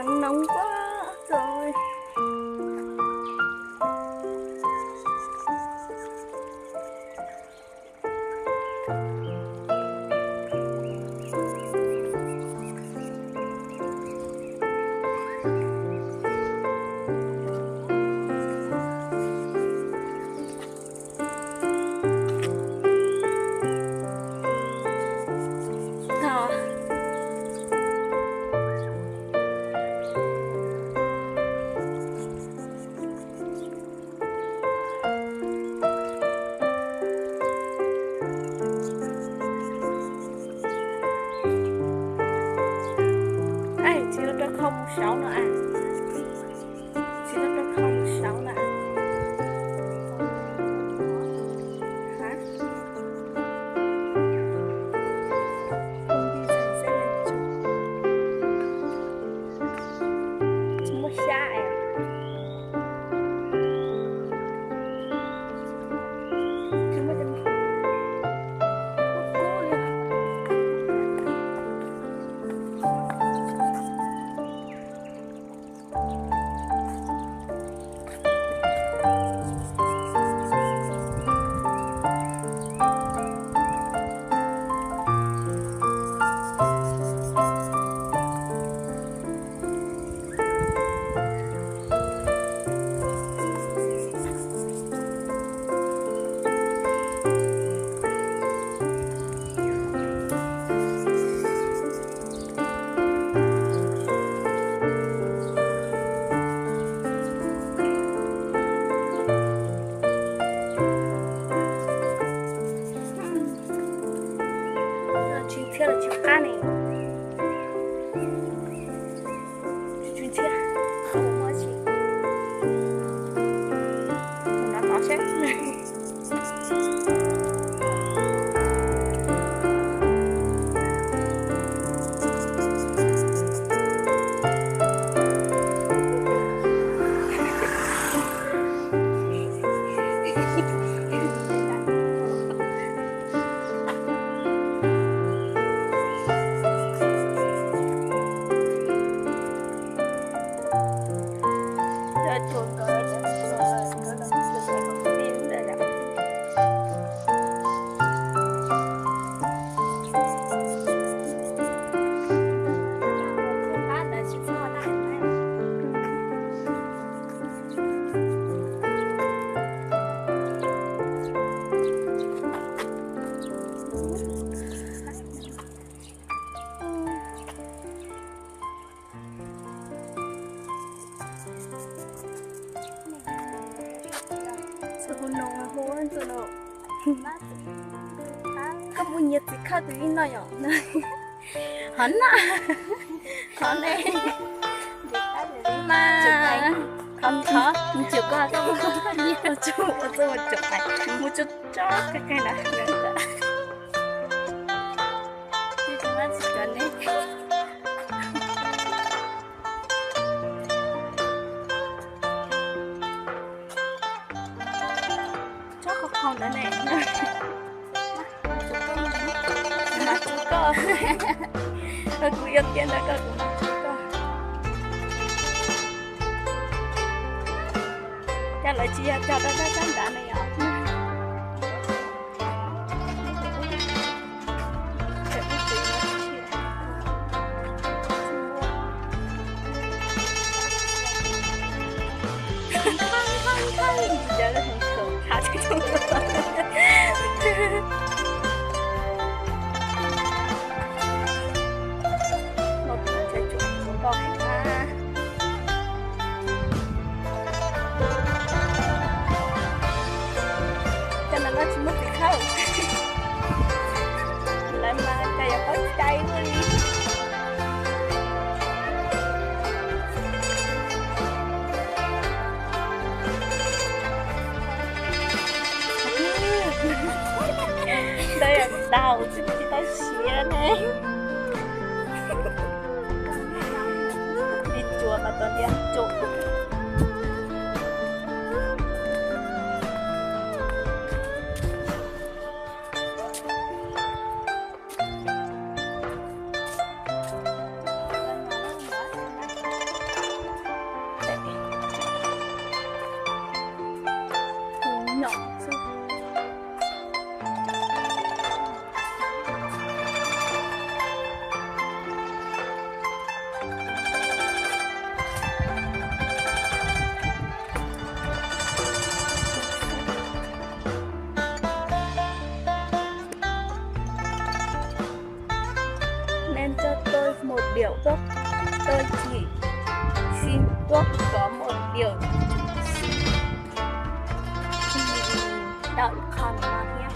Nắng nóng quá trời. Txiv los rau khau mus saud no a. Txiv los rau khau mus saud na. Tsis muaj xyab es. Tsis ntxhiab los tsis qab ne. Tsis ntxhiab, muab tsis. Mus nov tod seb. Koj puas nyiam txiv khawb tus ib no yom? Hov na, hov ne, mas, hov, hov, nws cwm koj, koj mus, ua txuj ua txuj ua txuj, mus tso tso kawg kawg na. Tsob qhov qhaus ntawd ne. Mas tsuav koj. Kuv yuav kiag ntawd koj, kuv mas tsuav koj. Cas lawv tsis yog cog rau tag sab nrad ne yom? Cov no tsis muaj txiv khawb. Lawv mas cas yuav paub cai ua li. Ntawd yog daus xwb tsis tau siav ne. Li tsuas mas tau ntiab tsuas. Điều ước tôi chỉ xin ước có một điều, xin đau ib qho no thiab.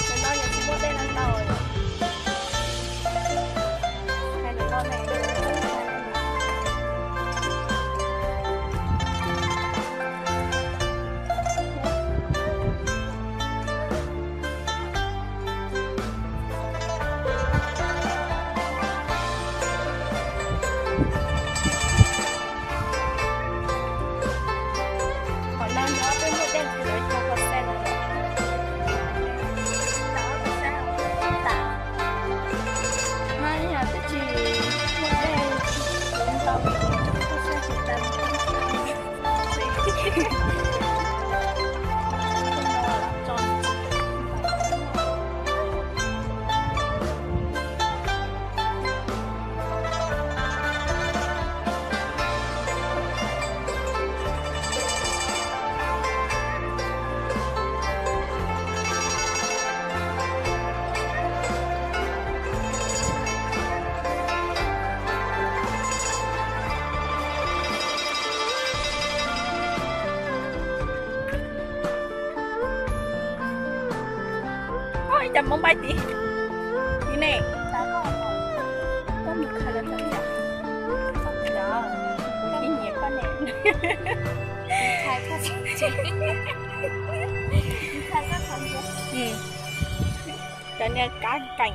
Nws no nws tsis muaj dej no tau. Hais nws no ne. Qhov no nyob peb muaj dej tsis lawv cog kho xej lawm. Tam, tam. Mas yog twb tsis muaj dej tsis ntau, kho xej tsis tas. Ib co Hmoob npaib tid, tid ne. Koj mus khaws los tau ib yam, ib nyiam koj ne. Cov niag kab keem.